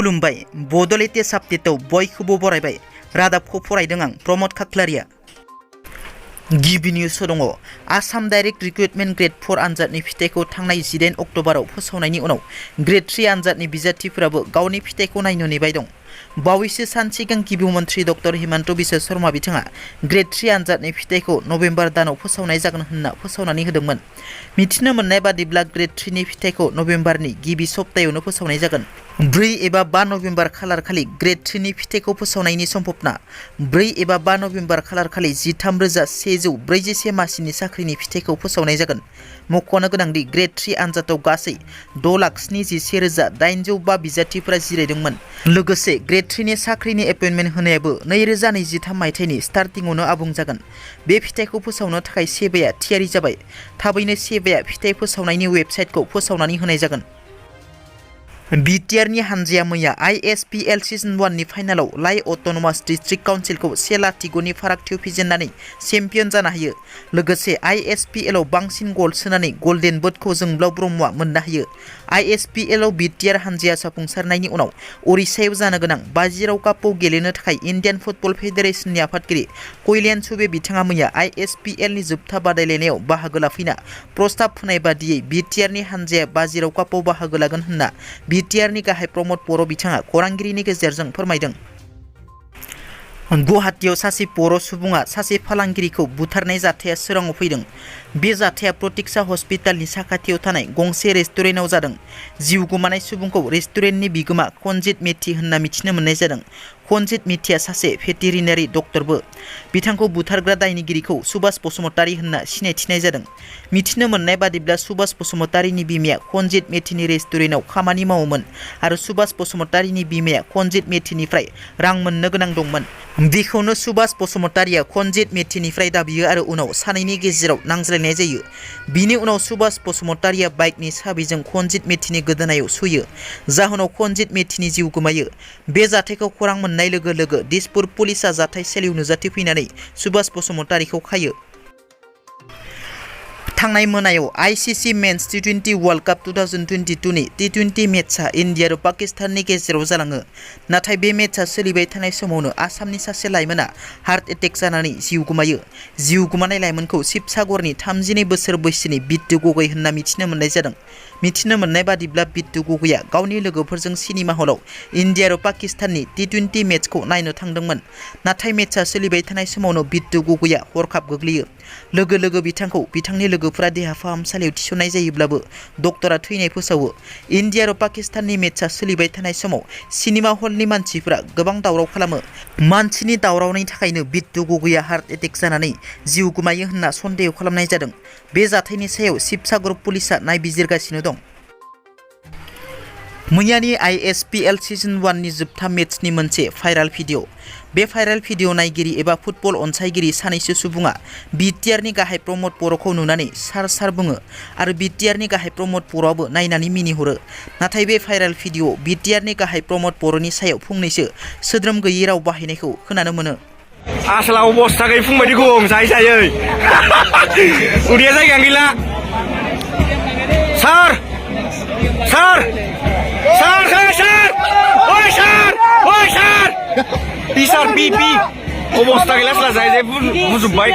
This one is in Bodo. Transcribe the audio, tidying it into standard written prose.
खुलुमबाय बड' लेटेस्ट आपडेटआव बयखौबो बरायबाय रादाबखौ फरायदों आं प्रमद खाख्लारिया। गिबि निउस दङ आसाम डाइरेक्ट रिक्रुटमेन्ट ग्रेड 4 आनजादनि फिथाइखौ थांनाय 18 अक्ट'बराव फोसावनायनि उनाव ग्रेड 3 आनजादनि बिजाथिफोराबो गावनि फिथाइखौ नायनो नेबाय दं। बावैसो सान सिगां गिबि मन्थ्रि डक्टर हिमन्त बिश्व शर्मा बिथाङा ग्रेड 3 आनजादनि फिथाइखौ नभेम्बर दानाव फोसावनाय जागोन होनना फोसावनानै होदोंमोन। मिथिनो मोननाय बादिब्ला ग्रेड 3 नि फिथाइखौ नभेम्बरनि गिबि सप्तायावनो फोसावनाय जागोन। 4 एबा 5 नभेम्बर खालार खालि ग्रेड 3 नि फिथाइखौ फोसावनायनि सम्भावना। 4 एबा 5 नभेम्बर खालार खालि 13,141 मासिनि साख्रिनि फिथाइखौ फोसावनाय जागोन। मख'नो गोनांदि ग्रेड 3 आनजादाव गासै 6,71,805 बिजाथिफोरा जिरायदोंमोन। लोगोसे ग्रेड 3 नि साख्रिनि एपइन्टमेन्ट होनायाबो 2023 मायथाइनि स्टार्टिंआवनो आबुं जागोन। बे फिथाइखौ फोसावनो थाखाय सेबाया थियारि जाबाय। थाबैनो सेबाया फिथाइ फोसावनायनि वेबसाइटखौ फोसावनानै होनाय जागोन। बिटिआरनि हानजाया मैया ISPL सिजन 1 नि फाइनालाव लाइ अट'नमास डिस्ट्रिक्ट काउन्सिलखौ 1-0 फारागथियाव फेजेननानै चेम्पियन जानो हायो। लोगोसे ISPLआव बांसिन गल सोनानै गल्डेन बुटखौ जोंब्लाव ब्रह्मआ मोननो हायो। ISPLआव बिटिआर हानजाया जाफुंसारनायनि उनाव ओडिशायाव जानो गोनां बाजिराव कापआव गेलेनो थाखाय इन्डियान फुटबल फेडारेशननि आफादगिरि कल्याण चुबे बिथाङा मैया ISPLनि जोबथा बादायलायनायाव बाहागो लाफैना प्रस्ताब होनाय बादियै बिटिआरनि हानजाया बाजिराव कापआव बाहागो लागोन होनना बिटिआरनि गाहाय प्रमद बर' बिथाङा खौरांगिरिनि गेजेरजों फोरमायदों। गुवाहाटीआव सासे बर' सुबुङा सासे फालांगिरिखौ बुथारनाय जाथाया सोराङाव फैदों। बे जाथाया प्रतीक्षा हस्पिटालनि साखाथियाव थानाय गंसे रेस्टुरेन्टआव जादों। जिउ गोमानाय सुबुंखौ रेस्टुरेन्टनि बिगोमा खनजित मेथि होनना मिथिनो मोननाय जादों। खनजित मेथिया सासे भेटेरिनारि डक्टरबो। बिथांखौ बुथारग्रा दायनिगिरिखौ सुभाष बसुमतारी होनना सिनायथिनाय जादों। मिथिनो मोननाय बादिब्ला सुभाष बसुमतारीनि बिमाया खनजित मेथिनि रेस्टुरेन्टआव खामानि मावोमोन आरो सुभाष बसुमतारीनि बिमाया खनजित मेथिनिफ्राय रां मोननो गोनां दंमोन। बेखौनो सुभाष बसुमतारीया खनजित मेथिनिफ्राय दाबियो आरो उनाव सानैनि गेजेराव नांज्लायनाय जायो। बिनि उनाव सुभाष बसुमतारीया बाइकनि साबिजों खनजित मेथिनि गोदोनायाव सुयो। जाहोनाव खनजित मेथिनि जिउ गोमायो। बे जाथायखौ खौरां मोननाय लोगो लोगो दिसपुर पुलिसआ जाथायसालियाव नुजाथिफैनानै सुभाष बसुमतारीखौ खायो। थांनाय मोनायाव ICC men's T20 world cup 2022 नि T20 मेचआ इन्डिया आरो पाकिस्ताननि गेजेराव जालाङो। नाथाय बे मेचआ सोलिबाय थानाय समावनो आसामनि सासे लाइमोना हार्ट एटेक जानानै जिउ गोमायो। जिउ गोमानाय लाइमोनखौ शिबसागरनि 32 बोसोर बैसोनि बिट्टु गगৈ होनना मिथिनो मोननाय जादों। मिथिनो मोननाय बादिब्ला बिट्टु गगैया गावनि लोगोफोरजों सिनेमा हलाव इन्डिया आरो पाकिस्ताननि T20 मेचखौ नायनो थांदोंमोन। नाथाय मेचआ सोलिबाय थानाय समावनो बिट्टु गगैया हरखाब गोग्लैयो। लोगो लोगो बिथांखौ बिथांनि लोगोफोरा देहा फाहामसालियाव थिसननाय जायोब्लाबो डक्टरा थैनाय फोसावो। इन्डिया आरो पाकिस्ताननि मेचआ सोलिबाय थानाय समाव सिनेमा हलनि मानसिफोरा गोबां दावराव खालामो। मानसिनि दावरावनि थाखायनो बिट्टु गगैया हार्ट एटेक जानानै जिउ गोमायो होनना सन्देह खालामनाय जादों। बे जाथायनि सायाव शिबसागर पुलिसआ नायबिजिरगासिनो दं। मैयानि ISPL सिजन 1 नि जोबथा मेचनि मोनसे भाइराल भिडिअ'। बे भाइराल भिडिअ' नायगिरि एबा फुटबल अनसायगिरि सानैसो सुबुङा बिटिआरनि गाहाय प्रमद बर'खौ नुनानै सार सार बुङो आरो बिटिआरनि गाहाय प्रमद बर'आबो नायनानै मिनिहरो। नाथाय बे भाइराल भिडिअ'आव बिटिआरनि गाहाय प्रमद बर'नि सायाव फंनैसो सोद्रोम गैयै राव बाहायनायखौ खोनानो मोनो। आसलाव बस्था गैयै फंबायदि गं जायै जायै उदैया जायगायानो गैला। सार सार सार सार सार ओइ सार ओइ सार पि सार पि पि अबस्था गैला जायै जायै बुजोब्बाय।